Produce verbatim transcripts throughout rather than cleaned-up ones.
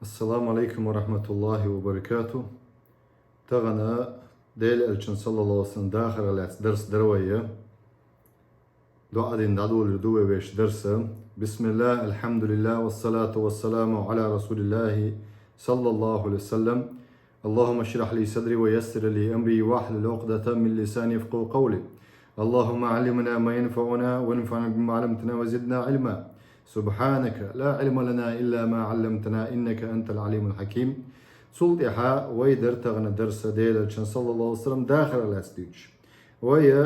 Ассаламу алейкум ва рахматуллахи ва баракату. Тахана Дела Элчан саллаллаху алейхи ва саллям дахарах лаьца дарс дар вай. ДоӀа дина дӀадолийр ду вай вешан дарс. بسم الله، الحمد لله، والصلاة والسلام على رسول الله صلى الله عليه وسلم. اللهم اشرح لي صدري ويسر لي أمري واحلل عقدة من لساني يفقهوا قولي. اللهم علمنا ما ينفعنا وانفعنا بما علمتنا وزدنا علما. سبحانك لا علم لنا إلا ما علمتنا إنك أنت العليم الحكيم. Цул тӀехьа вай дар тахана дарс Дела Элчан саллаллаху алейхи ва саллям дахарах лаьца дуьйцуш. Вай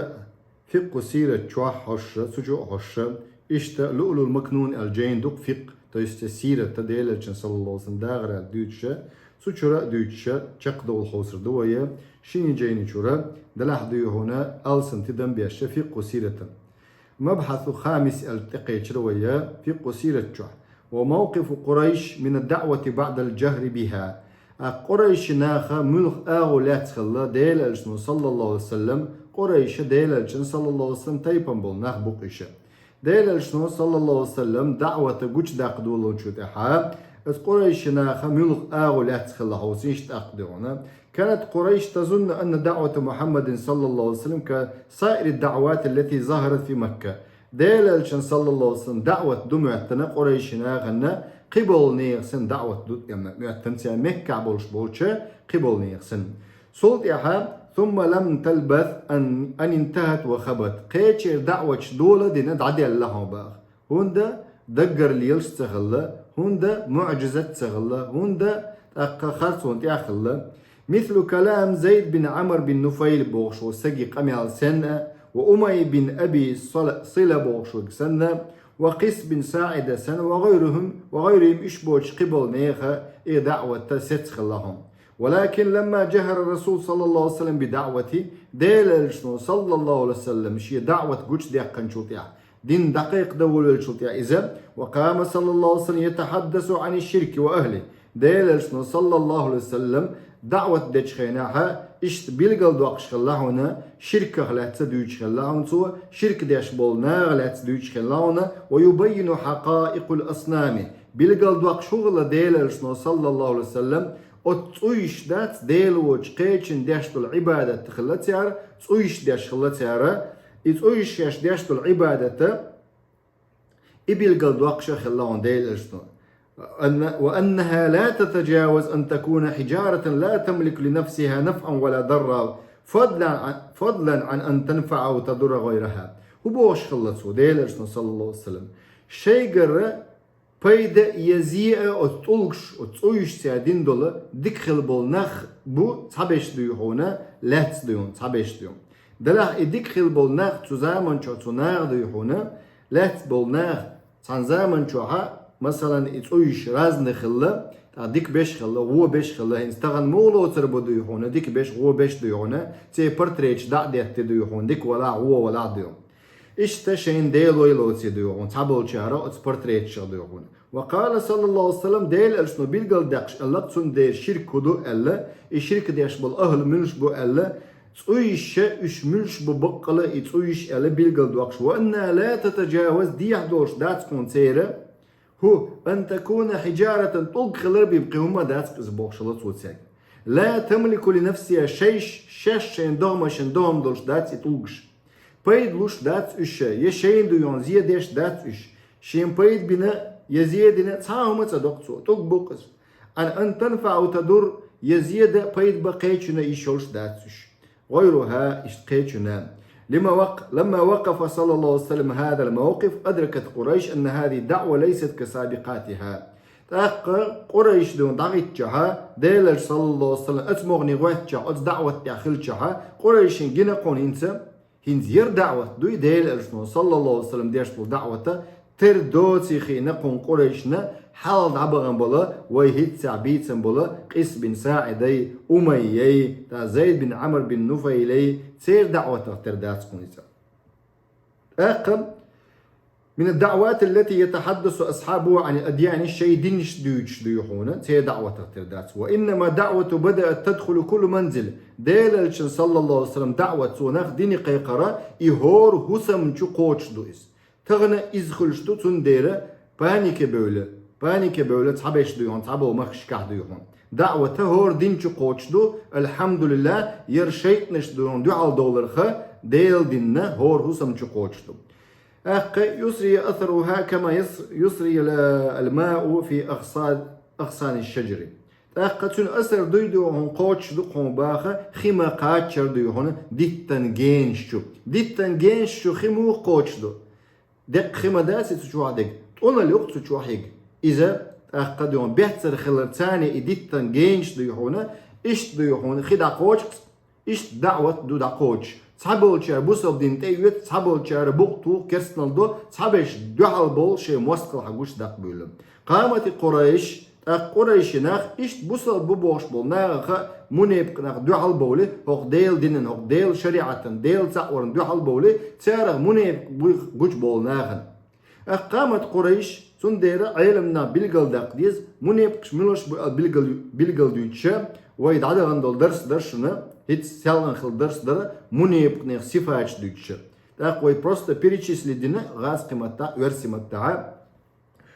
фикъху сират чохь хьожуш, цу чу а хьожуш, иштта Луълул Макнун аьлла жайна ду-кх фикъху, то есть сират Дела Элчан саллаллаху алейхи ва саллям дахарах дуьйцуш, цу чура а дуьйцуш, чакхдовла хьовсур ду вай, шин жайна чура, делахь дуй хьуна алсам тидам беш фикъху сирата. Мабхьасу хамис аьлла тӀекхечира вай фикъху сират чохь. وموقف قريش من الدعوة بعد الجهر بها. А Къурайши наха муьлха агӀо лаьцна хилла Дела Элчано саллаллаху алейхи ва саллям, Къурайша Дела Элчан саллаллаху алейхи ва саллям тайпана болу нах бу-кх иша. Дела Элчано саллаллаху алейхи ва саллям даӀвата гучудаккха долучу тӀехьа, аса Къурайши наха муьлха агӀо лаьцна хилла хьовсийша тӀаккха дуй хьуна. كانت قريش تظن أن دعوة محمد صلى الله عليه وسلم كسائر الدعوات التي ظهرت في مكة. Дела Элчан саллаллаху алейхи ва саллям даӀват ду моьттина Къурайши нахана кхиболу нехан санна даӀват ду моьттина цара Меккахь болуш болчу кхиболу нехан санна. Цул тӀаьхьа, ثم لم تلبث أن أن انتهت وخبت. Кхечеран даӀваташ дола дина дӀаделла хьо баха. ХӀунда даггара лелаш ца хилла, хӀунда муӀжизат ца хилла, хӀунда тӀаккха харцонан тӀехь хилла. مثل كلام زيد بن عمرو بن نفيل бохуш волу саги къамел санна, وأمية بن أبي صل- صلة бохуш волу санна, وقيس بن ساعدة санна, وغيرهم وغيرهم уьш боцуш кхиболу нехан и даӀват сецна хилла хьо. ولكن لما جهر الرسول صلى الله عليه وسلم بدعوته, Дела Элчано саллаллаху алейхи ва саллям шен даӀват гучудаьккхинчул тӀаьхьа, дин дӀакхайкхадан волавеллачул тӀаьхьа иза, وقام صلى الله عليه وسلم يتحدث عن الشرك وأهله. Дела Элчано саллаллаху алейхи ва саллям даӀват дечу хенахь, иштта билгалдоккхуш хилла хьуна, ширках лаьцна дуьйцуш хилла хьуна цо, ширк деш болу наха лаьцна дуьйцуш хилла хьуна, ويبين حقائق الأصنام. Билгалдоккхуш хӀун хилла Дела Элчано саллаллаху алейхи ва саллям, оцу цӀуйш дац Дела воцчу кхечанна деш долу Ӏибадат хилла цара, цӀуйш деш хилла цара, и цӀуйш шаьш деш долу Ӏибадат и билгалдоккхуш а хилла хьуна Дела Элчано. أن- وأنها لا تتجاوز أن تكون حجارة لا تملك لنفسها نفعا ولا ضرا، فضلا عن فضلا عن أن تنفع أو تضر غيرها. ХӀун бохуш хилла цо, Дела Элчано саллаллаху алейхи ва саллям? Шайгара пайда я зе а оцу тӀулгаш, оцу цӀуйш цара дина долу дика хилла болу нах бу цхьаберш дуй хьуна, лаьцна дуй хьуна, цхьаберш дуй хьуна. Делахь и дика хилла болу нах цу заманчохь цу наха дуй хьуна, лаьцна болу нах цхьана заманчохь, масалан, и цӀуйш разный хилла, тӀаккха дика берш хилла, вон берш хилла, хӀинца тахана муха лоцур бу дуй хьуна, дика берш, вон берш дуй хьуна, церан портреташ дӀа а деттий дуй хьуна, дика валахь, вон валахь дуй хьуна. Иштта шайна делой лоций дуй хьуна, цхьаболчара оцу портреташах дуй хьуна. وقال صلى الله عليه وسلم, Дела Элчано билгалдаьккхича аьлла, цундела ширк хӀун ду аьлла, и ширк деш болу ахӀл муьлш бу аьлла, цӀуйш уьш муьлш бу баккъала и цӀуйш аьлла билгалдоккхуш. وأنها لا تتجاوز, дехьа долуш дац кхунна церан, хӀу, أن تكون حجارة, тӀулг хилар бен кхин хӀумма дац иза бохуш хилла цо цаьрга. لا تملك لنفسها, шайш, шаьш шайн догӀмашна догӀма долуш дац и тӀулгаш. Пайда луш дац уьш, я шайна дуй хьуна зе деш дац уьш. Шен пайда бина, я зе дина, цхьа а хӀума ца доккху цо, тӀулг бу-кх иза. عن أن تنفع أو تضر, я зе дан, пайда бан кхечунна йиш йолуш дац уьш. غيرها, иштта кхечунна. لما وق- لما وقف صلى الله عليه وسلم هذا الموقف أدركت قريش أن هذه الدعوة ليست كسابقاتها. ТӀаккха Къурайш дуьйна дӀахӀиттачохь, Делан Элча саллаллаху алейхи ва саллям оцу могӀане гӀоьттичохь, оцу даӀват тӀехь хилчохь, Къурайшна гина кхунна хӀинца, хӀинца яра даӀват дуй, Делан Элчано саллаллаху алейхи ва саллям деш болу даӀвата тера доций хиъна кхунна Къурайшна, хьалха дӀабахана болу, вай хӀинццехь бийцина болу Къис бин СаӀидай, Умайяй, тӀаккха Зайд бин Ӏамр бин Нуфайлай, церан даӀватах тера дац кхунна иза. ТӀаккха من الدعوات التي يتحدث أصحابه عن الأديان, шайн динаш дуьйцуш дуй хьуна, церан даӀватах тера дац. وإنما الدعوة بدأت تدخل كل منزل. Делан Элчан саллаллаху алейхи ва саллям даӀват, цо нах дине кхайкхар, и хӀора хӀусамна чу кхочуш ду иза. Тахана иза хуьлуш ду, цундела панике бевлла, Панике бевлла цхьаберш дуй хьона, цхьаболу махкашкахь дуй хьона. ДаӀват хӀора дин чу кхочуш ду, алхьамдулиллахӀ, яра шайтӀанаш дуй хьона дуьхьал довларх, Делан дин хӀора хӀусам чу кхочуш ду. ТӀаккха يسري أثرها كما يس-، يسري ال-، الماء في أغصان، أغصان الشجر. ТӀаккха цуьнан асар дуй дуй хьона кхочуш ду хьона баха, хи ма кхаччара дуй хьона диттан генаш чу. Диттан генаш чу хи муха кхочуш ду? Деккъа хи ма дац и цу чохь дерг, тӀуналла ю-кх цу чохь ерг. Иза тӀаккха дуй хьона беццара хиларца и диттан генаш дуй хьона, иштта дуй хьона хи дӀакхочуш, иштта даӀват ду дӀакхочуш. Цхьаболчара бусалба дин тӀе оьцу, цхьаболчара букъ туху, керстаналла до, цхьаберш дуьхьал бовлу шайн мостагӀалла гучу даккхабуьйлу. Къамати Къурайш, тӀаккха Къурайши нах, иштта бусалба бу бохуш болу нахах а, мунепакъ нах дуьхьал бовлий, хӀокху Делан динан, хӀокху Делан шариӀатан, Делан цхьаъ варан дуьхьал бовлий, царах мунепакъ буй гучу болу нахана. ТӀаккха къамат Къурайш, цундела Ӏеламнаха билгал даккха деза, мунепакъаш муьлш бу аьлла билгал, билгал дуьйцуша, вай дӀадахана долу дарс дара шуна, хӀинца селхана хилла дарс дара, мунепакънех сифаташ дуьйцуша. ТӀаккха вай просто перечислить дина гӀазкхи маттахь, оьрси маттахь.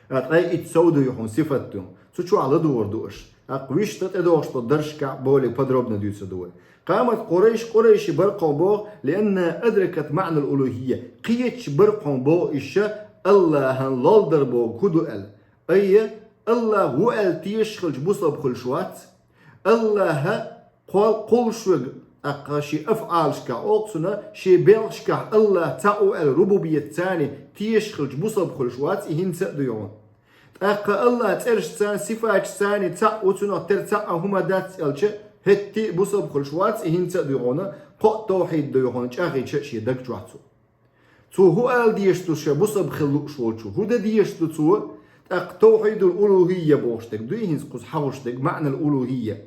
ТӀаккха итт сов дуй хьуна сифат ду. Цу чохь ладугӀур ду аша. ТӀаккха вуьшта тӀедогӀуш долу дарсашкахь более подробно дуьйцур ду вай. Къамат Къурайш, Къурайши бара кхуна боху, لأنها أدركت معنى الألوهية. Кхечу бара кхуна боху иша, АллахӀан лолдар боху хӀун ду аьлла. Айя, АллахӀ ву аьлла тешаш хилча бусалба хуьлуш вац. АллахӀа кхол-, кхуллуш верг, тӀаккха шен афӀалашкахь, оцу цуьнан шен белхашкахь АллахӀ цхьаъ ву аьлла рубубиятца тешаш хилча бусалба хуьлуш вац, и хӀинца а дуй хьуна. ТӀаккха АллахӀ цӀерашца, сифаташца цхьаъ ву, цунах тера цхьа а хӀума дац аьлча, хӀетте а бусалба хуьлуш вац, и хӀинца а дуй хьуна, кхоъ тавхьид дуй хьуна, чӀагӀйича а шен даг чохь цо. Цо хӀун ала дезаш ду ша бусалба хила лууш волчо? ХӀун дан дезаш ду цо? ТӀаккха тавхьидул улухӀийя бохуш дерг дуй хӀинца кхуза хьахуш дерг, маънал улухӀийя.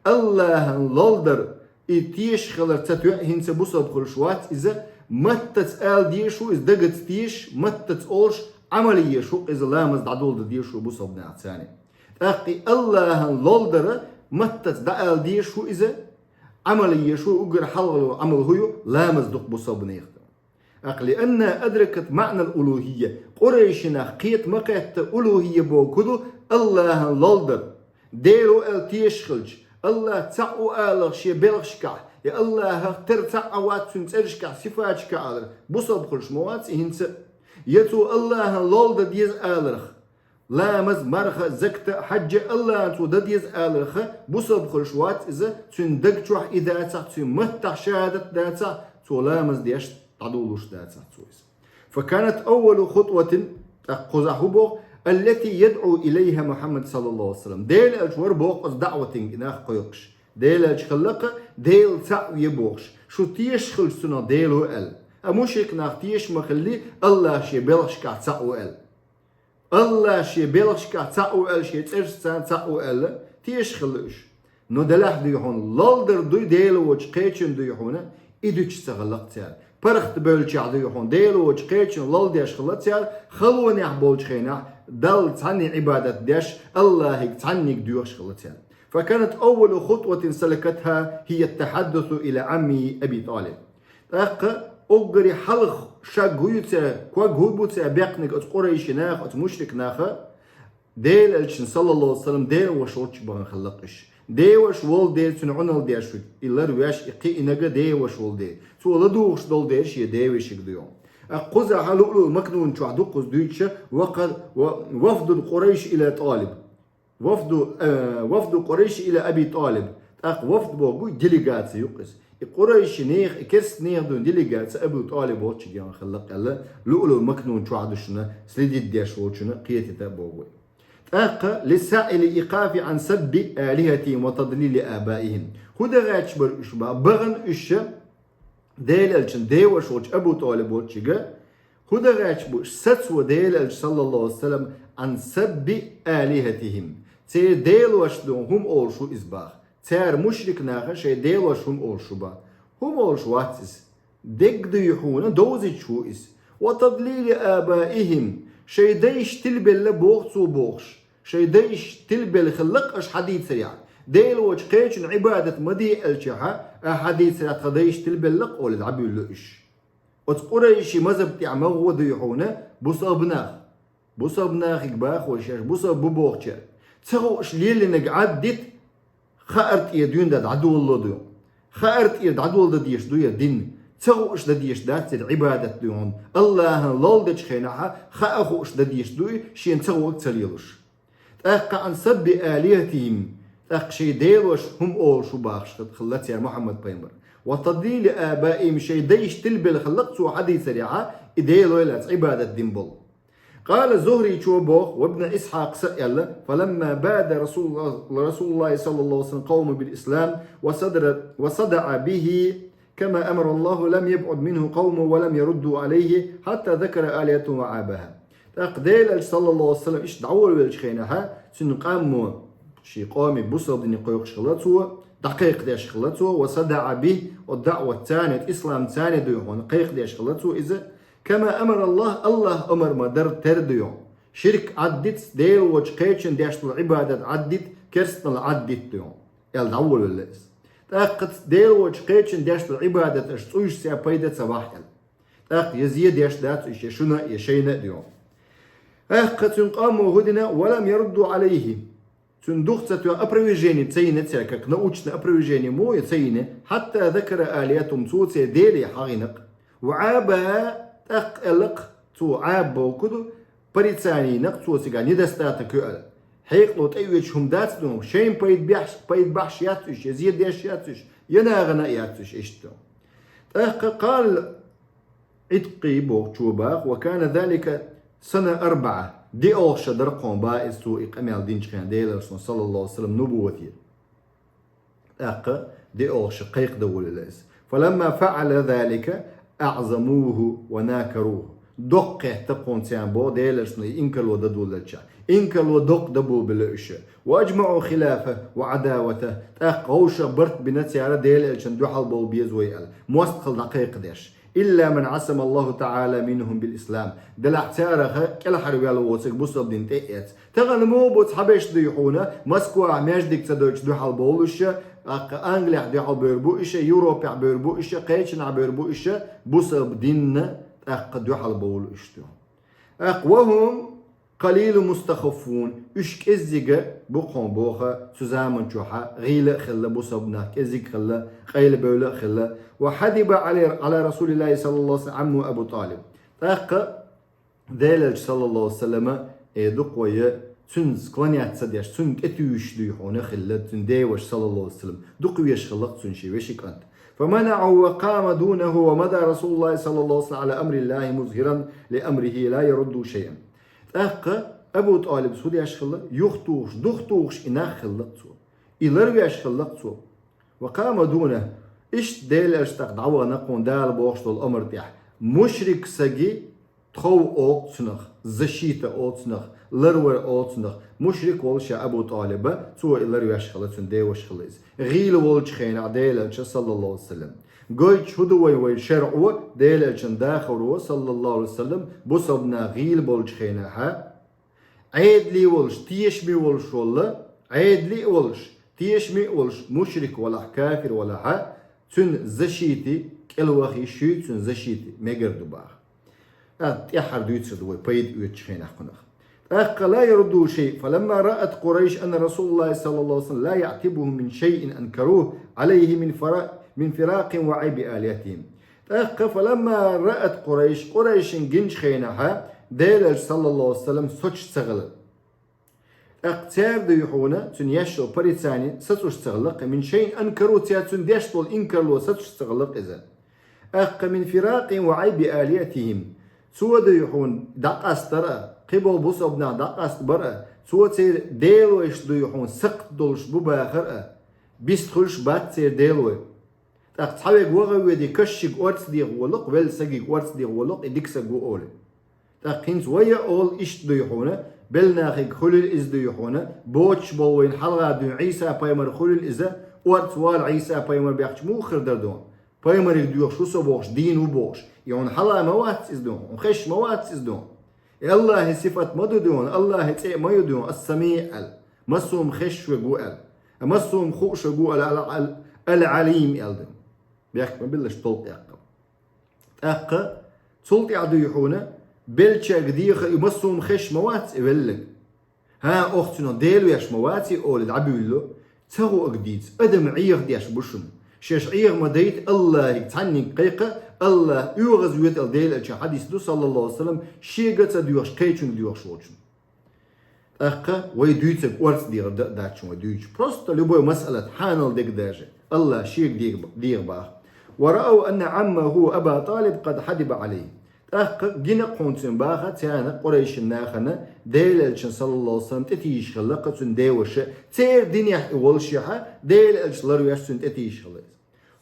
АллахӀан лолдар, и тешаш хилар ца тоьа хӀинца бусалба хуьлуш вац иза, маттаца ала дезаш ву иза, дагаца тешаш, маттаца олуш, Ӏамал езаш ву иза, ламаз дӀадолда дезаш ву бусалба нахаца. ТӀаккха и АллахӀан лолдара маттаца дӀаала дезаш ву иза, Ӏамал езаш ву, уггар хьалхалур Ӏамал хӀун ю, ламаз ду-кх бусалба нехан. ТӀаккха لأنها أدركت معنى الألوهية. Къурайши нах кхета ма кхетта улухӀийя боху хӀун ду, АллахӀан лолдар. Дела ву аьлла тешаш хилча, АллахӀ цхьаъ ву аларх шен белхашкахь, я АллахӀах тера цхьа а вац цуьнан цӀерашкахь, сифаташкахь алар, бусалба хуьлуш ма вац и хӀинца а. Я цо АллахӀан лолдан деза аларх, ламаз, марха, закат, хьаьжжа АллахӀан цо дан деза аларх, бусалба хуьлуш вац иза, цуьнан даг чохь и дацахь, цуьнан маттахь шахӀадат дацахь, цо ламаз деш дӀадолуш дацахь цо иза. فكانت أول خطوة, тӀаккха кхузахь хӀун боху, التي يدعو إليها محمد صلى الله عليه وسلم. Делан элча вара боху оцу даӀватин и нах кхойкхуш. Делан элча хилла-кх, Дела цхьаъ ве бохуш. Шу тешаш хилча цунах Дела ву аьлла. А мушрик нах тешаш ма хиллий, АллахӀ шен белхашкахь цхьаъ ву аьлла. АллахӀ шен белхашкахь цхьаъ ву аьлла, шен цӀерашца цхьаъ ву аьлла, тешаш хилла уьш. Но делахь дуй хьуна, лолдар дуй Дела воцчу кхечун дуй хьуна, и дуьтуш ца хилла-кх цара. ПаргӀат бевллачохь дуй хьуна, Дела воцчу кхечун лолдеш хилла цара, халонехь болчу хенахь, Далла цхьанне Ӏибадат деш, АллахӀе цхьанниг доьхуш хилла цара. فكانت أول خطوة سلكتها هي التحدث إلى عمه أبي طالب. ТӀаккха уггаре хьалха шаг хӀун ю цара, ког хӀун бу цара баьккхинарг оцу къурайши наха, оцу мушрик наха, Делан элчанан, саллаллаху алейхи ва саллям, ден ваша волчу бахана хилла-кх уьш. Ден ваша волу дела цуьнан Ӏуналла деш ву, и ларвеш, и кхиънарг ден ваша волу дела. Цо ладугӀуш долу дела шен ден вешиг ду йо. Кхузахь Луълуъул Макнун чохь ду кхуза дуьйцуша, ва-, ва-, вафду Къурайш иля Талиб. Вафду, э, вафду Къурайш иля Аби Талиб. ТӀаккха вафд бохург делегаци ю-кх иза. И къурайши нехан, и керста нехан дуьйна делегаци Абу Талиб волчу гена хилла-кх аьлла, Луълуъул Макнун чохь ду шуна, следить деш волчунна кхетийта а боху вай. ТӀаккха: «للسعي للإيقاف عن سب آلهتهم وتضليل آبائهم». ХӀун дан гӀерташ бара уьш боху? Бахана уьш Делан элчанан ден ваша волчу Абу Талиб волчу гена, хӀун дан гӀерташ бу уьш, сацо Делан элча, саллаллаху алейхи ва саллям, عن سب آلهتهم. Церан делошна дуьхьа хӀума олуш ву иза боху. Цара, мушрик наха, шайн делошна хӀума олуш ву боху. ХӀума олуш вац иза. Дерг дуй хьуна, довзуьйтуш ву иза. «وتضليل آبائهم». Шайн дайша тилабелла боху цо бохуш. Шайн дайша тилабелла хилла-кх аша хьадийцарехь. Дела воцчу кхечун Ӏибадат ма де аьлчахьа, аша хьадийцарехь тхан дайша тилабелла-кх олий дӀабуьйлу уьш. Оцу къурайши мазхӀаб тӀехь ма гӀо дуй хьуна бусалба нах. Бусалба нахиг бахо шаьш бусалба бу бохуча. Ца хууш лелинарг Ӏаддит, хаар тӀера дуьйна да дӀадолало ду. Хаар тӀера дӀадолада дезаш ду я дин. Ца хууш да дезаш дац церан Ӏибадат ду хьуна. Аллахьан лол дечу хенахьа, хаа хууш да дезаш ду и, шена ца хуург ца лелуш. ТӀаккха عن سب آلهتهم, тӀаккха шайн делош хӀума олуш ву бахаш хилла цара Мухьаммад пайхамар. وتضليل آبائهم, шайн дайша тилбелла хиллакх цо хьадийцарехьа, и делой лаьцна Ӏибадат дина болу. قال الزهري чо боху, وابن إسحاق са аьлла, فلما بادر رسول الله، رسول الله صلى الله عليه وسلم قوم بالإسلام وصدر، وصدع به كما أمر الله لم يبعد منه قومه ولم يردوا عليه حتى ذكر آلهتهم وعابها. ТӀаккха Делан Элча, саллаллаху алейхи ва саллям, иштта дӀаволавеллачу хенахьа, цуьнан къамо шен къомиг бусалба дине кхойкхуш хилла цо, дӀакхайкхадеш хилла цо, وصدع به, оцу даӀват царна, ислам царна дуй хьуна, кхайкхадеш хилла цо иза, كما أمر الله, Аллахь омар ма-дарра тера дуй хьуна. Ширк Ӏаддита, Дела воцчу кхечун деш долу Ӏибадат Ӏаддита, керстанал Ӏаддита дуй хьуна, аьлла дӀаволавелла иза. ТӀаккха Дела воцчу кхечун деш долу Ӏибадат аша цӀуйшцаьа пайда ца бахь аьлла. ТӀаккха я зе деш дац уьш, я шуна а, я шайна а дуй хьуна. ТӀаккха цуьнан къамо хӀу дина, ولم يردوا عليه. Цуьнан дух ца тоьхна, опровержение ца йина цаьрга, как научное опровержение мо я ца йина, حتى ذكر آلهتهم, цо церан деле хьахийнакх. وعابها, тӀаккха аьллакх цо, Ӏаба бохург ду, порицание йинакх цо цигахь, недостаток ю аьлла. Хьекъало тӀеоьцуш хӀума дац дуй хьуна, шайна пайда беш, пайда бахьаш яц уьш, я зе деш яц уьш, я нахана а яц уьш, иштта дуй хьуна. ТӀаккха قال العتقي бохучо боху, وكان ذلك سنة أربعة, диъалгӀа шо дара кхунна боху иза, цо и къамел динчу хенахь, Делан Элчано, саллаллаху алейхи ва саллям, нубувате. ТӀаккха диъалгӀа шо кхайкхадовлийла иза. فلما فعل ذلك أعظموه وناكروه. Доккха хетта кхунна царна боху, Делан Элчано и инкарло дан доллучохь. Инкарло доккха дан болабелла уьш. وأجمعوا خلافه وعداوته. ТӀаккха вовшах барт бина цара, Делан Элчанна дуьхьал бовла беза вай аьлла, мостагӀалла дӀакхайкхадеш. إلا من عصم الله تعالى منهم بالإسلام. Делахь царах кӀелхьарваьлла воцург бусалба дин тӀе а эцна. Тахана муха бу цхьаберш дуй хьуна, Москвахь маьждиг ца дойтуш дуьхьал бовлуш, тӀаккха Англехь дуьхьал бевр бу иша, Европехь бевр бу иша, кхечанхьа бевр бу иша, бусалба динна тӀаккха дуьхьал бовлу уьш ду. ТӀаккха وهم قليل مستخفون, уьш кӀеззига бу кхунна боху, цу заман чохь гӀийла а хилла, бусалба нах кӀеззиг а хилла, къайлабевлла а хилла. وحدب على، على رسول الله صلى الله عليه وسلم عمه أبو طالب. ТӀаккха Делан Элча, саллаллаху алейхи ва саллям, э, дукха вай, цуьнца склоняться деш, цуьнан тӀетуьйсуш дуй хьуна хилла, цуьнан деваша, саллаллаху алейхи ва саллям, дукха везаш хиллакх цуьнан шен вешин кӀант. فمنعه وقام دونه ومضى رسول الله صلى الله عليه وسلم على أمر الله مظهرا لأمره لا يرد شيئا. ТӀаккха Абу ТӀалибас хӀун деш хилла? Юхатухуш, духатухуш и нах хиллакх цо. И ларвеш хиллакх цо. وقام دونه. Иштта Делан Элча тӀаккха дӀавахана кхунна Дала бохуш долу омра тӀехь. Мушрик саги тхов олу цунах, защита олу цунах, ларвар олу цунах. Мушрик волу ша Абу ТӀалиба, цо и ларвеш хилла цуьнан деваша хилла иза. ГӀийла волчу хенахь Делан Элча, саллаллаху алейхи ва саллям. Гойтуш хӀун ду вайн, вайн шарӀо, Делан Элчан дахаро, саллаллаху алейхи ва саллям, бусалба нах гӀийла болчу хенахьа, Ӏедале а волуш, тешаме а волуш волла, Ӏедале а волуш, тешаме а волуш, мушрик валахь, кафир валахьа, цуьнан защите кӀелвахийша, цуьнан защите мегар ду боху. ТӀаккха тӀаьххьара дуьйцур ду вай пайда оьцучу хенахь кхунах. ТӀаккха لا يرد شيئا، فلما رأت قريش أن رسول الله صلى الله عليه وسلم لا يعتبهم من شيء أنكروه عليه من فرا-، من فراق وعيب آلهتهم. ТӀаккха فلما رأت قريش، Къурайшин гинчу хенахьа, Делан Элча, саллаллаху алейхи ва саллям, соцуш ца хилла. ТӀаккха цара дуй хьуна, цуьнан еш йолу порицание сацуш ца хилла-кх, من شيء أنكروه, цара цуьнан деш долу инкарло сацуш ца хилла-кх иза. ТӀаккха من فراق وعيب آلهتهم. Цо дуй хьуна дӀакъастар а, кхиболу бусалба нах дӀакъастабар а, цо церан делойш дуй хьуна сакхт долуш бу бахар а, бист хуьлуш бац церан делой. ТӀаккха цхьаверг ваха а ведий, кашшиг орца деха волу-кх, велла сагиг орца деха волу-кх, и дика саг ву олий. ТӀаккха хӀинца вай а олу иштта дуй хьуна, белла нахиг хуьлийла иза дуй хьуна, боцуш болу вайна хьалха дуьйна Ӏийса пайхамар хуьлийла иза, орца вала Ӏийса пайхамар баьхча муха хир дара дуьйна? Пайхамариг доьхуш ву со бохуш, дийна ву бохуш. И хьуна хьалха ма вац иза дуьйна, хьуна хезаш ма вац иза дуьйна. И Аллахьан сифат ма ду дуьйна, Аллахьан цӀе а ма ю дуьйна, ас-Самиъ аьлла, массо хӀума хезаш верг ву аьлла, массо хӀума хууш верг ву аьлла, ал-, ал-, ал-Ӏалим аьлла дуьйна. Бехк ма биллаш, толкъ яккха. ТӀаккха цул тӀаьхьа дуй хьуна, Беллачаьрга деха и массо а хезаш ма вац и велларг. ХӀа, оха цунах Дела веш ма вац и олий дӀабуьйлу, ца гӀо ага дийца, адам Ӏехадеш бу шуна. Шоаш Ӏеха ма дайта АллахӀага цхьаннега кхайкха, АллахӀ оьгӀазвойтал Делан элчан хьадис ду, саллаллахӀу Ӏалайхи ва саллам, шега ца доьхуш, кхечунга доьхуш волчун. ТӀаккха вай дуьйцург орца дегӀар да а дац шун вай дуьйцуш. Просто любой масъалат, хьанал дег даже. АллахӀ шега дега, дега баха. ورأوا أن عمه أبا طالب قد حدب عليه. ТӀаккха гина кхунцин баха царна къурайшин нахана Делан элчан саллаллахӀу Ӏалайхи ва саллам тӀетийжа хилла кхы цун деваша, церан динехь и воллашехьа, Делан элча ларвеш цун тӀетийжа хилла из.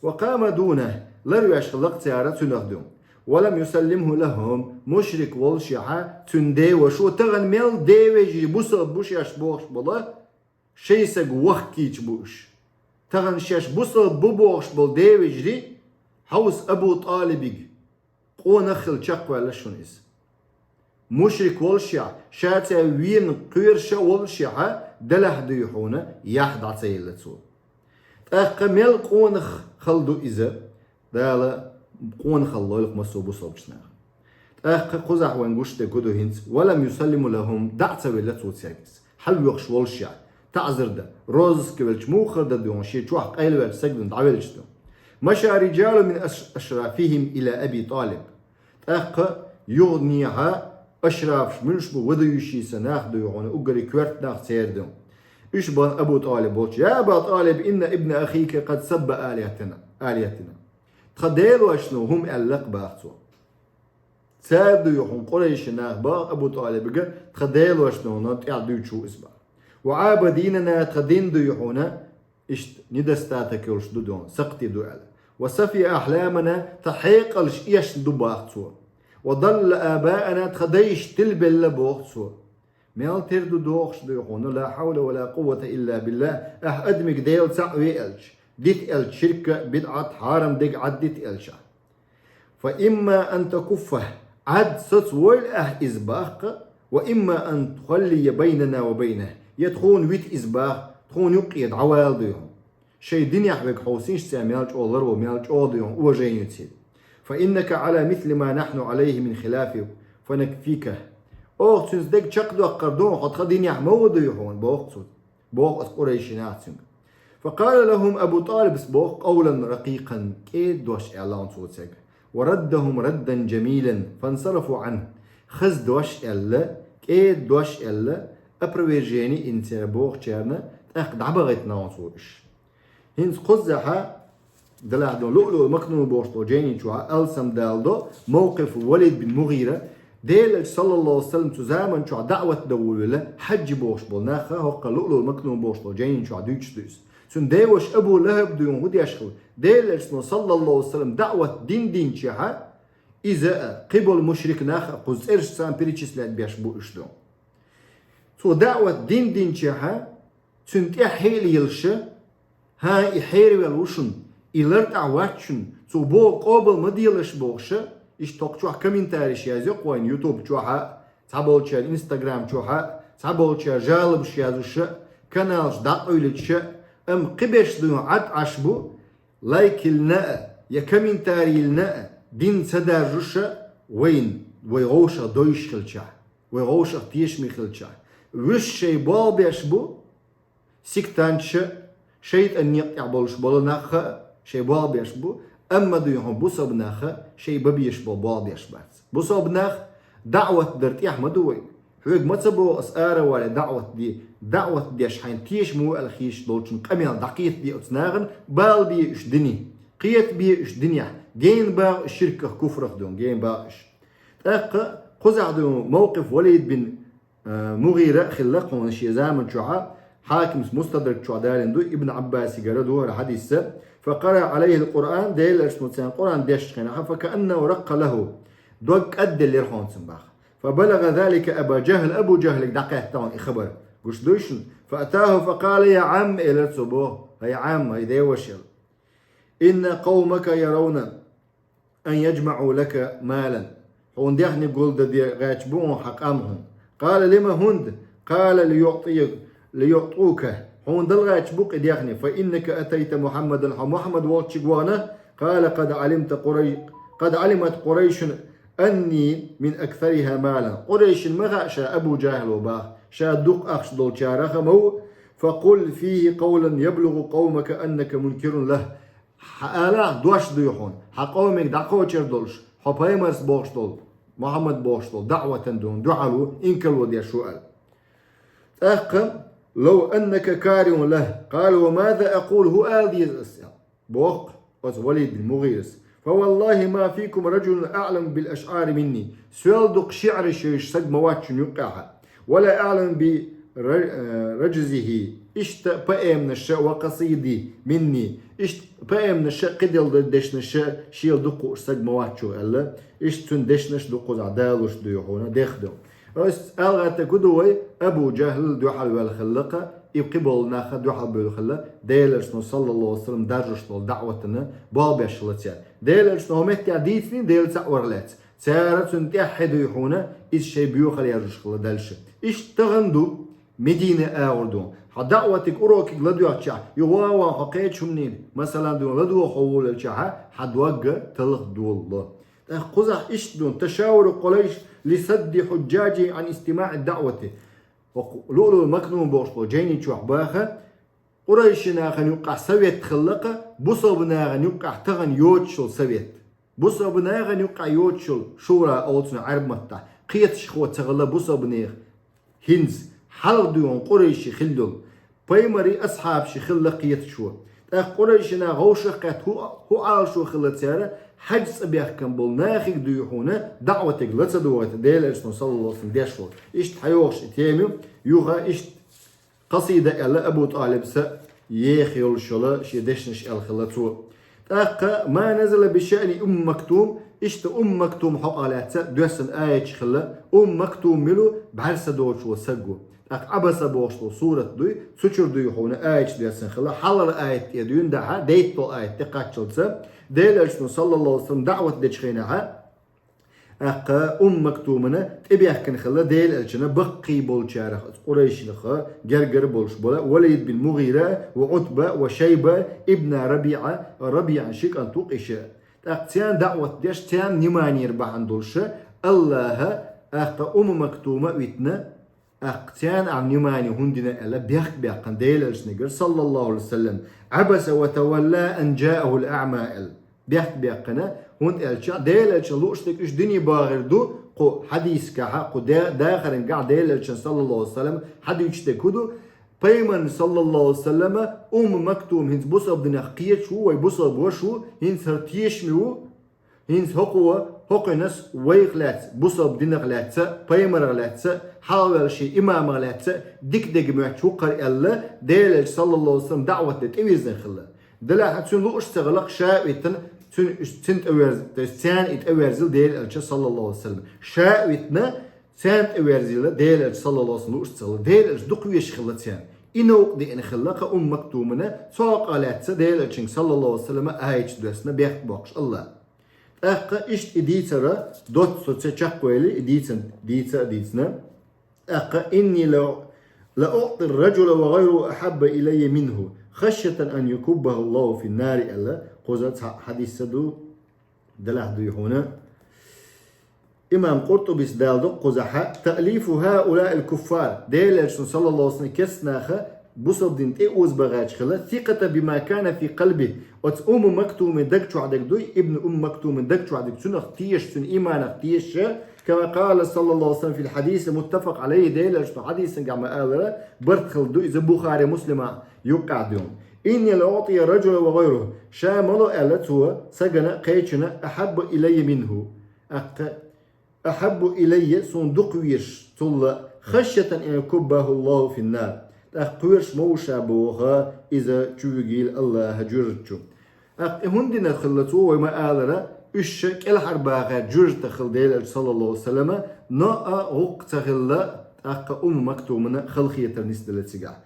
وقام دونه, ларвеш хилла кхы цара цунах дуьхьа. ولم يسلمه لهم, мушрик воллашехьа, цун девашо тахана мел девежарий бусалба бу шоаш бохуш бола, шайн саг вахкийча бу уьш. Тахана шоаш бусалба бу бохуш бола девежарий, хьовса Абу ТӀалибига къонах хила чекхваьлла шуна иза. Мушрик воллашехь, ша цаьрца вена кхоьруш а воллашехьа, делахь дуй хьуна, яхь дӀа ца елла цо. ТӀаккха мел къонах хала ду иза, Дала къонахалла лойла массо а бусалбачу наха. ТӀаккха кхузахь вайн гуш дерг хӀун ду хӀинца, ولم يسلمه لهم, дӀа а ца велла цо цаьрга иза. Хьалвоьхуш воллашехь, таӀзар дан, розыске велча муха хир дар дуй хьуна, шен чохь къайлаваьллачу сагана дӀавелча дуй хьуна. مشى رجال من أش-، أشرافهم إلى أبي طالب. ТӀаккха юханехьа ашрафаш муьлш бу, выдающиеся нах дуй хьуна, уггаре коьрта нах церан ду. Уьш бахана Абу ТӀалиб волчу: يا أبا طالب، إن ابن أخيك قد سب آلهتنا، آلهتنا. Тхан делошна хӀума аьлла-кх, баха цо. Цара дуй хьуна, къурайши нах, баха Абу ТӀалибига, тхан делошна хӀума тӀехь дуьйцуш ву иза, баха. وعاب ديننا, тхан дин дуй хьуна, иштта недостаток йолуш ду дуй хьуна, сакхте ду аьлла. وسفه أحلامنا, тхан хьекъалш эшна ду, баха цо. وضلل آباءنا, тхан дайша тилабелла, боху цо. Мел тера ду дохуш дуй хьуна, لا حول ولا قوة إلا بالله, ахь адамига Дела цхьаъ ве аьлча, дита аьлча ширк а, бидӀат, хьарам дерг Ӏад дита аьлча. فإما أن تكفه, Ӏад сацавойла ахь иза, баха, وإما أن تخلي بيننا وبينه, я тхуна вита иза, баха, тхуна юккъе дӀавала дуй хьуна. Шайн динехь верг хьовсийша, цара мел чӀогӀа ларво, мел чӀогӀа дуй хьуна уваженица. فإنك على مثل ما نحن عليه من خلافه فنكفيك. Оха цуьнца дерг чекхдоккхур ду хьуна, хьо тхан динехь ма ву дуй хьуна, боху цо. Боху оцу къурайши наха цуьнга. فقال لهم أبو طالب, боху, قولا رقيقا, кӀеда дош аьлла хьуна цо цаьрга. وردهم ردا جميلا فانصرفوا عنه. Хаза дош аьлла, кӀеда дош аьлла, опровержение йина цара бохучарна, тӀаккха дӀабахийтина хьуна цо уьш. ХӀинца кхузахьа, делахь ду, Луълуъул Макнун бохуш долу жайни чохьа алсам даладо, мовкъиф Валид бин МугӀира, Делан элча, саллаллаху алейхи ва саллям, цу заман чохь даъват дан вуьйлла, хьаджи бохуш болу нах, хӀокху Луълуъул Макнун бохуш долу жайни чохь дуьйцуш ду иза. Цуьнан деваша Абу ЛахӀаб дуй хьуна хӀун деш хилла? Делан элчано, саллаллаху алейхи ва саллям, даъват дин динчехьа, иза а, кхиболу мушрик нах а, кхуза цӀераш царна перечислять беш бу уьш ду. Цо даъват дин динчехьа, цуьнан тӀехь хьелаеллаша, хӀан, и хьеравелла ву шуна, и лартӀахь вац шуна, цо боху къобал ма делаш бохуша, иштта хӀокху чохь комментариш язйо-кх вайн YouTube чохьа, цхьаболчара Instagram чохьа, цхьаболчара жалобаш язвуша, каналаш дӀакъуьйлича, амма кхиберш дуй хьуна Ӏад Ӏаш бу, лайк йиллина а, я комментарий йиллина а, дин ца даржуша, вайн, вай гӀовшах дойуш хилчахь, вай гӀовшах тешаме хилчахь. Вуьш шайн болх беш бу, сектанташа, шайтӀан некъа тӀехь болуш болу нах а шайн болх беш бу, амма дуй хьуна бусалба нах а шайн бан безаш болу болх беш бац. Бусалба нах даъват дар тӀехь ма ду вай. Хьоьга ма ца боху ас ара вале даъват де, даъват деш хьайна тешам ву аьлла хеташ долчун къамел дӀакхетабе оцу нахана, бала бе уьш дине, кхетабе уьш динехь, гена багӀа уьш ширках, куфрах дуй хьуна, гена багӀа уьш. ТӀаккха кхузахь дуй хьуна мовкъиф Валид бин, э, МугӀира а хилла кхуна шен заман чохьа, Хьакимс Мустадрак чохь далийна ду, Ибн Ӏаббасигара ду хӀара хьадисса, فقرأ عليه القرآن, Делан элчано царна Къуръан дешчу хенахь, فكأنه رق له, дог кӀадделлера хьуна цуьнан баха. فبلغ ذلك أبا جهل, Абу ЖахӀлига дӀакхетта хьуна и хабар. Гуш дуй шуна? فأتاه فقال: يا عم, элира цо боху, хӀай Ӏам, хӀай деваш, элира. إن قومك يرون أن يجمعوا لك مالا. Хьуна даьхни гулдан де гӀерташ бу хьуна хьан къам хьуна. قال: لم, хӀунда? قال: ليعطي-، ليعطوك. Хьуна дала гӀерташ бу-кх и даьхни. فإنك أتيت محمدا, хьо Мухьаммад волчу чуьнга вахана. قال: قد علمت قري-، قد علمت قريش أني من أكثرها مالا. Къурайшина ма хаьа ша Абу Джахьл ва боху, ша дукха ахча долчарах ма ву. فقل فيه قولا يبلغ قومك أنك منكر له. Хьан алахь дош дуй хьуна, хьан къоманга дӀакхочур долуш, хьо пайхамарс бохуш долу, Мухьаммад бохуш долу даӀватана дуьхьал ву, инкарло деш ву аьлла. ТӀаккха, لو أنك كاره له. قال وماذا أقول, хӀун ала деза ас аьлла. Боху оцу Валид бин МугӀирас: فوالله ما فيكم رجل أعلم بالأشعار مني. Соьл дукха шиӀраш йойуш саг ма вац шуна юккъехь. ولا أعلم برجزه. Иштта поэмнаша وقصائده مني. Иштта поэмнаша, кхидолу дешнаша шел дукха хууш саг ма вац шу аьлла. Иштта цуьнан дешнаш дукха кхузахь далуш дуй хьуна, дех ду. Ас аьлла гӀаттарг хӀун ду вай, Абу Джахьл дуьхьал ваьлла хилла-кх, и кхиболу нах дуьхьал бевлла хилла, Делан Элчано, саллаллаху Ӏалайхи ва саллам, даржош долу даӀватана болх беш хилла цара. Делан Элчано хӀокху меттехь дийцина Дела цхьаъ вара лаьцна. Цара цунна тӀаьхьа дуй хьуна, иза шайн боьхалла яржош хилла дальше. Иштта тахана ду, Медина агӀор ду. Хьан даӀватиг, урокиг ладоьгӀчахь, юха ван хьо кхечу хӀуманийн, масалан, ду ладогӀа хьо волавелчахьа, хьан дог талха долало. ТӀаккха кхузахь иштта ду: تشاور قريش لصد حجاجهم عن استماع الدعوة. ХӀокху Луълул Макнун бохуш болу жайни чохь баха, къурайши нахана юккъехь совет хилла-кх, бусалба нахана юккъехь тахана йоцуш йолу совет. Бусалба нахана юккъехь йоцуш йолу шура олу цунах Ӏаьрбийн маттахь, кхеташхо ца хилла бусалба нехан. ХӀинца хьалха дуй хьуна къурайши хилла йолу, пайхамаран асхьабаш хилла кхеташхо. ТӀаккха къурайши нах вовшах кхетта хӀу-, хӀун Ӏалашо хилла цара, хьаьжцӀа бехкам болу нахиг дуй хьуна даӀватиг ла ца догӀийта, Делан Элчано, саллаллаху Ӏалайхи ва саллам, деш волу. Иштта хьайогӀуш и тема ю, юха иштта къасида аьлла, Абу ТӀалибса еха йолуш йолу шен дешнаш аьлла хилла цо. ТӀаккха ما نزل بشأن أم مكتوم, иштта Умму Мактум хьокъехь лаьцна доьссина аяташ хилла, Умму Мактум мила ву, бӀаьрса доцуш волу саг ву. ТӀаккха Ӏабаса бохуш долу сурат дуй, цу чуьра дуй хьуна аяташ доьссина хилла, хьалхара аят тӀе дуьйна дахьа, дейтталгӀа аят тӀе кхаччалца, Делан Элчано, саллаллаху Ӏалайхи ва саллам, даӀват дечу хенахьа, тӀаккха Умму Мактумана тӀебехкина хилла Делан Элчанан баккхий болчарах, оцу къурайшех гергара болуш болу Валид бин МугӀира ва Ӏутба ва Шайба ибн РабиӀа, РабиӀан ши кӀант ву-кх иша. ТӀаккха царна даӀват деш, царна внимание бахьана долуш, АллахӀа тӀаккха Умму Мактума а витина, тӀаккха царна ахь внимание хӀунда дина аьлла, бехк баьккхина Делан Элчанегара, саллаллаху Ӏалайхи ва саллам, عبس وتولى أن جاءه الأعمى аьлла. Бехк баьккхина, хӀунда аьлча Делан Элчанна лууш дерг уьш дине бахар ду, кху хьадисехь, кху де-, дахарехь Делан Элчанна, саллаллаху Ӏалайхи ва саллам, хьадуьйцуш дерг хӀун ду, пайхамарна, саллаллаху Ӏалайхи ва саллама, Умму Мактум хӀинца бусалба динах кхеташ ву, вай бусалба ваша ву, хӀинца хӀара тешаме ву, хӀинца хӀокхо, хӀокхуьнас вайх лаьцна, бусалба динах лаьцна, пайхамарах лаьцна, хьалхаваьллачу имамах лаьцна дика дерг моьттуш ву-кх хӀара аьлла, Делан Элча, саллаллаху Ӏалайхи ва саллам, даӀват де тӀевирзина хилла. Делахь цуьнан лууш ца хилла-кх ша а витина, цуьнан, цуьнан тӀеверз-, то есть царна и тӀеверзийла Делан Элча, саллаллаху Ӏалайхи ва саллам. Ша а витина, царна тӀеверзийла Делан Элча, саллаллаху Ӏалайхи ва саллам, лууш ца хилла. Делан Элча дукха везаш хилла царна. И новкъа деана хилла-кх Умму Мактумана, цу хьокъехь лаьцна Делан Элчанга, саллаллаху Ӏалайхи ва саллам, аяташ доьссина бехк боккхуш АллахӀа. ТӀаккха иштта и дийцар доцца со ца чекхвели, и дийцан, дийца а дийцина. ТӀаккха: إني ل-، لأعطي الرجل وغيره أحب إلي منه خشية أن يكبه الله في النار аьлла, кхуза цхьа хьадис а ду, делахь дуй хьуна. Имам Къуртубис далла ду кхузахьа: تأليف هؤلاء الكفار. Делан Элчано, саллаллаху Ӏалайхи ва саллам, керста наха бусалба дин тӀе озабаьхча хилла, ثقة بما كان في قلبه. Оцу Умму Мактумин даг чохь дерг дуй, ибн Умму Мактумин даг чохь дерг, цунах тешаш, цуьнан иманах тешаш, كما قال صلى الله عليه وسلم في الحديث المتفق عليه, Делан Элчано хьадисангахь ма-аллара, барт хилла ду иза Бухари, Муслима юккъехь дуьйна. إني لأعطي الرجل وغيره. Ша ма ло аьлла цо, сагана, кхечунна, أحب إلي منه. ТӀаккха أحب إلي, суна дукха везаш цул а, خشية أن يكبه الله في النار. ТӀаккха кхоьруш ма ву ша боху, иза чу вигийла АллахӀа жоьжахати чу. ТӀаккха и хӀунда дина хилла цо, вай ма-аллара, уьш ша кӀелхьарбахар жоьжахатех хилла Делан Элча, саллаллаху Ӏалайхи ва саллама, но а гӀуллакх ца хилла, тӀаккха Умму Мактумана халахетар нисделла цигахь.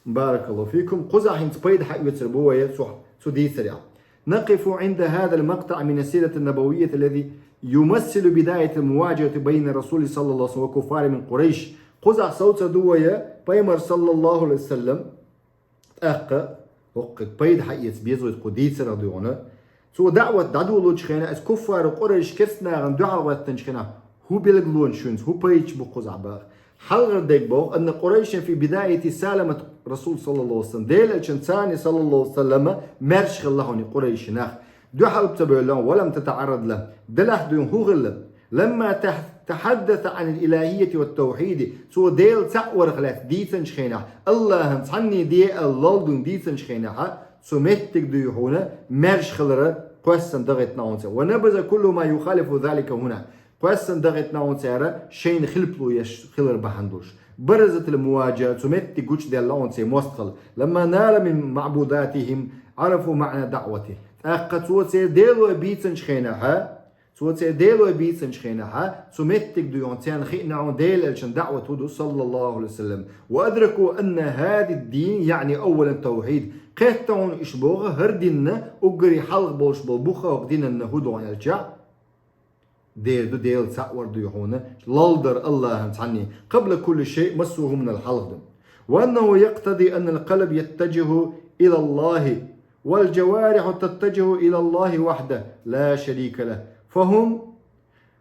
بارك الله فيكم. Кхузахь хӀинца пайда хьаоьцур бу вай цу, цу дийцарехь. نقف عند هذا المقطع من السيرة النبوية الذي يمثل بداية المواجهة بين الرسول صلى الله عليه وسلم وكفار من قريش. Кхузахь совцур ду вай пайхамар, саллаллаху Ӏалайхи ва саллам, тӀаккха хӀокхуьнга пайда хьаэца беза вай кху дийцарах дуй хьуна. Цо даӀват дӀадолалучу хенахь, аса куффару Къурайш керстанашна дуьхьал гӀоьттинчу хенахь, хӀун билгалонаш ю цуьнца, хӀун пайдаш бу кхузахь боху. Хьалхара дерг боху, анна Къурайшин фи бидаяти саламат Расул саллаллаху алейхи ва саллям. Делан элчанна царна саллаллаху алейхи ва саллама маьрша хилла хьуна Къурайши нах. Дуьхьал ца бевлла, ва лам татаӀаррад ла. Делахь дуьйна хӀун хилла? Ламма тах-, тахаддаса Ӏанил илахияти ва тавхьиди. Цо Дела цхьаъ варх лаьцна дийцинчу хенахь, Аллахьан цхьанне де аьлла лолдун дийцинчу хенахь, цу меттиг дуй хьуна, маьрша хилара кхоьссина дагӀийтина хьуна цара. Ва набаза куллу ма юхалифу залика хӀуна. Кхоьссина дагӀийтина хьуна цара шайна хилпало еш хилар бахьана долуш. Баразатил муваджа, цу меттиг гучудаьлла хьуна церан мостагӀалла. Ламма нала мин маъбудатихим, Ӏарафу маъна даъвати. ТӀаккха цо церан делой бийцинчу хенахь, цо церан делой бийцинчу хенахь, цу меттиг дуй хьуна царна хиъна хьуна Делан элчанан даъват хӀун ду, саллаллаху алейхи ва саллям. Ва адраку анна хӀаза дин, яъни аввалан тавхьид. Кхетта хьуна уьш боху хӀара динна уггаре хьалха болуш болу бух хӀокху динан хӀун ду аьлча, дера ду Дела цхьаъ вар дуй хьуна, лолдар Аллахьан цхьанне. Къабла кулли шай, массо а хӀуманал хьалха ду. Ва аннаху якътади аннал къалб яттаджиху илаллахи, вал джавариху таттаджиху илаллахи вахда, ла шарика лах. Фахум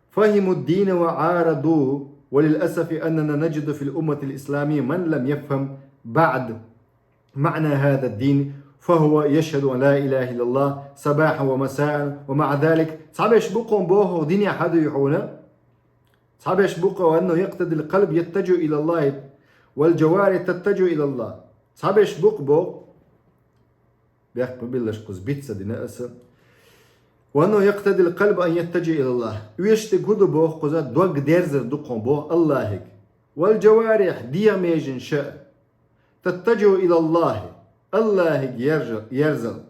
фахиму ддина ва Ӏараду, ва лил асафи аннана наджиду фил умматил исламия ман лам яфхам баъд маъна хӀаза ддин, фахува яшхаду ан ла илаха иллаллах сабахьан ва масаан, ва маъа залик, цхьаберш бу кхуьнан боху динехь хӀун дуй хьуна? Цхьаберш бу кхуьнан, ва аннаху якътадил къалб яттаджиху илаллахи, вал джавариху таттаджиху илаллах. Цхьаберш бу кхуьнан боху, бехк ма биллалаш, кхуза биц ца дина аса. Ва аннаху якътадил къалб ан яттаджиху илаллах. Оьшург хӀун ду боху кхуза, дог дерзар ду кхуьнан боху Аллахьига. Вал джавариху, дегӀан меженаш а. Таттаджиху илаллахи, Аллахьига ерза-, ерзал.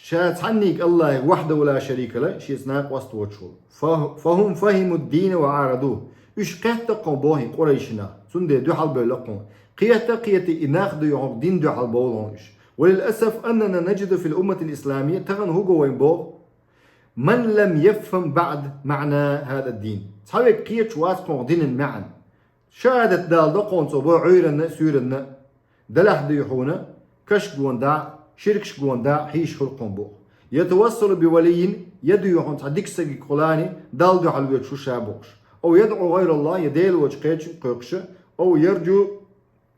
Ша цхьаннега Аллахьига, вахьдаху ла шарика лах, шеца накъост воцуш волу. Фа-, фахум фахиму ддина ва Ӏараду. Уьш кхетта кхуьнан боху и къурайши нах, цундела дуьхьал бевлла кхуьнан. Кхета а кхетий, и нах дуй хьуна дин дуьхьал бовла хьуна уьш. Ва лил асаф аннана наджиду фил умматил исламия, тахана хӀун го вайна боху? Ман лам яфхам баъд маъна хӀаза ддин. Цхьаверг кхеташ вац кхуьнан динан маьӀна. Шахьадат даладо кхуьнан цо боху Ӏуьйранна а, суьйранна а. Делахь дуй хьуна, каш гонахь, ширкаш гонахь хьийзаш хуьлу кхуьнан боху. Я тавассалу би валиййин, я дуй хьуна цхьа дика стагиг кхулани, Далла дуьхьал воьдуш ву ша бохуш. Ав ядӀу гӀайраллах, я Дела воцчу кхечунна кхойкхуш, ав ярджу,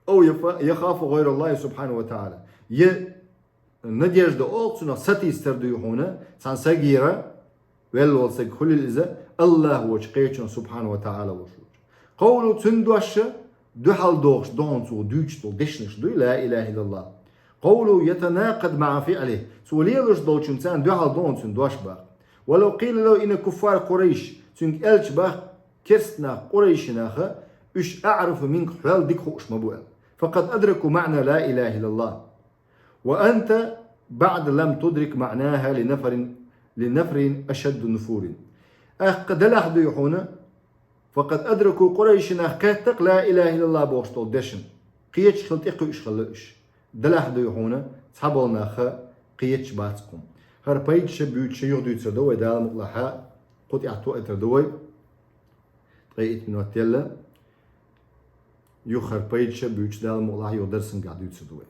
ав яфа-, яхафу гӀайраллахи субхьанаху ва тагӀала. Я надежда олу цунах сатийсар дуй хьуна, цхьана сагера, велла волу саг хуьлийла иза, Аллахь воцчу кхечунна субхьанаху ва тагӀала волуш волчу. Къовлу, цуьнан дош а дуьхьал дохуш ду хьуна цо дуьйцуш долу дешнаш дуй, ла илаха иллаллах. Къовлу ятанакъад маъа фиълихи, цо лелош долчун царна дуьхьал ду хьуна цуьнан дош баккха. Ва лав къийла лаху инна куффара Къурайш, цуьнга аьлча баккха, керста нах, къурайши наха, уьш аърафу минка, хьол дика хууш ма бу аьлла. Факъад адраку маъна ла илаха иллаллах. Ва анта баъд лам тудрик маънаха ли нафарин, ли нафарин ашадду нуфурин. Аккха делахь дуй хьуна, факъад адраку, къурайши нах кхетта-кх ла илаха иллаллах бохуш долу дешна. Кхеташ хила тӀекхуьуш хилла уьш. Делахь дуй хьуна, цхьаболу нах кхеташ бац кхунна. ХӀара пайдаш а, буьйцуш а юха дуьйцур ду вай, Дала мукъалахь, кху тӀехь тоуьйтур ду вай. Ткъе итт минот елла. Юха хӀара пайдаш а, буьйцуш Дала мукъалахь юха дарсангахь дуьйцур ду вай.